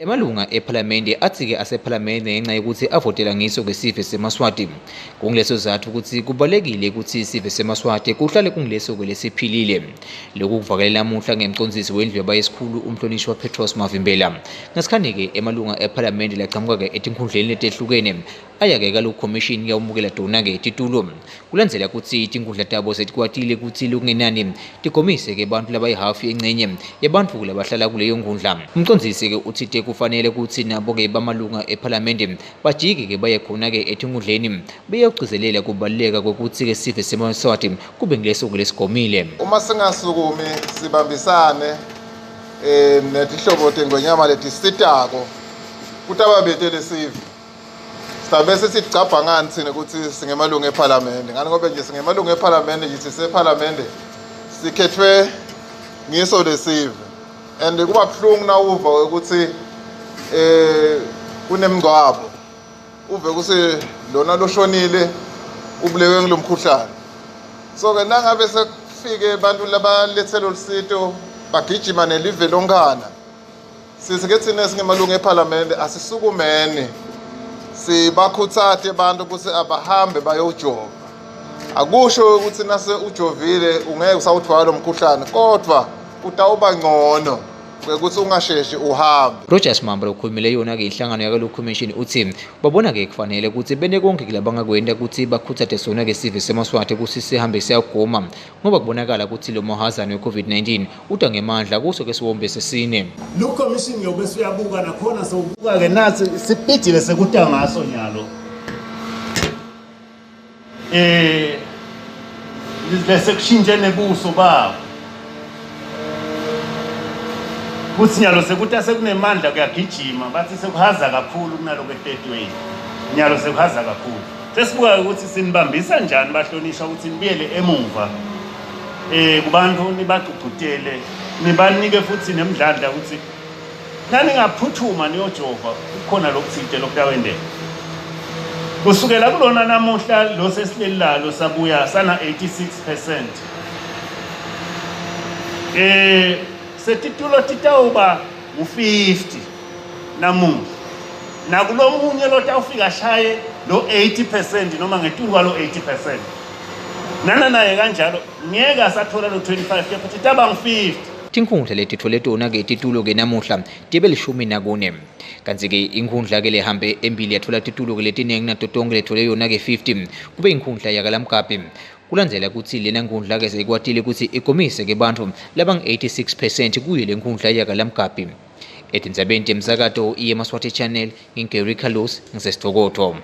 Emalunga ePhalamende atsi-ke asePhalamende ngenca yekutsi avotela ngiso-ke sive semaSwati. Kunguleso sizatfu kutsi kubalulekile kutsi sive semaSwati kuhlale kunguleso-ke lesiphilile. Loku kuvakele namuhla ngemcondzisi wendlu yabayesikhulu umhlonishwa Petros Mavimbela. Ngesikhani-ke emalunga ePhalamende lachamuka-ke etinkhundleni letehlukene aya-ke kaloku khomishini kuyawumukela tona-ke titulo. Kulandzela kutsi tinkhundla tabo setikwatile kutsi lokungenani tigomise-ke bantfu labayihhafu yencenye yebantfu labahlala kuleyo nkhundla. Umcondzisi-ke utsite kufanele kutsi nabo-ke bamalunga ephalamende bajike-ke baye khona-ke etinkhundleni beyogcizelela kubaluleka kwekutsi-ke sive semaSwati kube nguleso-ke lesigomile. Uma singasukumi sibambisane eh netihlobo tengwenyama letisitako kutaba bete lesive. Sitabese sitigcabha ngani thina ukuthi singemalungu ephalamende ngani ngoba nje singemalungu ephalamende nje sisephalamende sikhethwe ngiso lesive and kuba buhlungu nawuva ukuthi eh kunemngcwabo uve ukuthi lona loshonile ubulewe ngilomkhuhlane so ke nangabe sekufike abantu labalethe lolusito bagijima nelive lonkana Sisi ke thina singemalungu ephalamende asisukumeni sibakhutsate abantu ukuthi abahambe bayojova. Akusho ukuthi nase ujovile ungeke usawuthwala lo mkhuhlane kodwa utawuba ngcono kwekuthi ungasheshi uhambe. Rogers Mamba lokhulumele yona-ke inhlangano yakalokhu commission utsi babona-ke kufanele kutsi bente konkhe labangakwenta kutsi bakhutsate sona-ke sive semaSwati kutsi sihambe siyagoma ngoba kubonakala kutsi lo mohazane we-COVID-19 uta ngemandla kuso ke siwombe sesine. Lo commission yobe uyabuka nakhona sewubuka ke nathi sipidile sekuta ngaso nyalo. Eh lese kushintshe nebuso babo. Kuthi nyalo sekuta sekunemandla kuyagijima bathi sekuhaza kakhulu kunaloko e-third wave. Nyalo sekuhaza kakhulu. Sesibuka ukuthi sinibambisa njani bahlonishwa ukuthi nibuyele emuva eh kubantu nibagcugcutele nibanike futhi nemdlandla ukuthi naningaphuthuma niyojova kukhona lokuthite lokutawendeka kusukela kulona namuhla lo sesileli lalo sabuya sana 86% eh setitulo titawuba ngu-50 namuhla nakulomunye lotawufika ashaye lo 80% noma ngetulu kwalo 80% nana naye kanjalo ngeke asathola lo 25 kepha titaba ngu-50. Tinkhundla letitfole tona-ke titulo-ke namuhla tibe 14. Kantsi-ke inkhundla-ke lehambe embili yatfola titulo-ke letiningi nato tonkhe letfole yona-ke 50 kube inkhundla yakaLamgabhi. Kulandzela kutsi lena nkhundla-ke seyikwatile kutsi igomise-ke bantfu labangu-86 percent kuyo le nkhundla yakaLamgabhi. Etindzabeni temsakato iyeMaswati Channel, ngingu-Gary Carlos, ngiseSitokotho.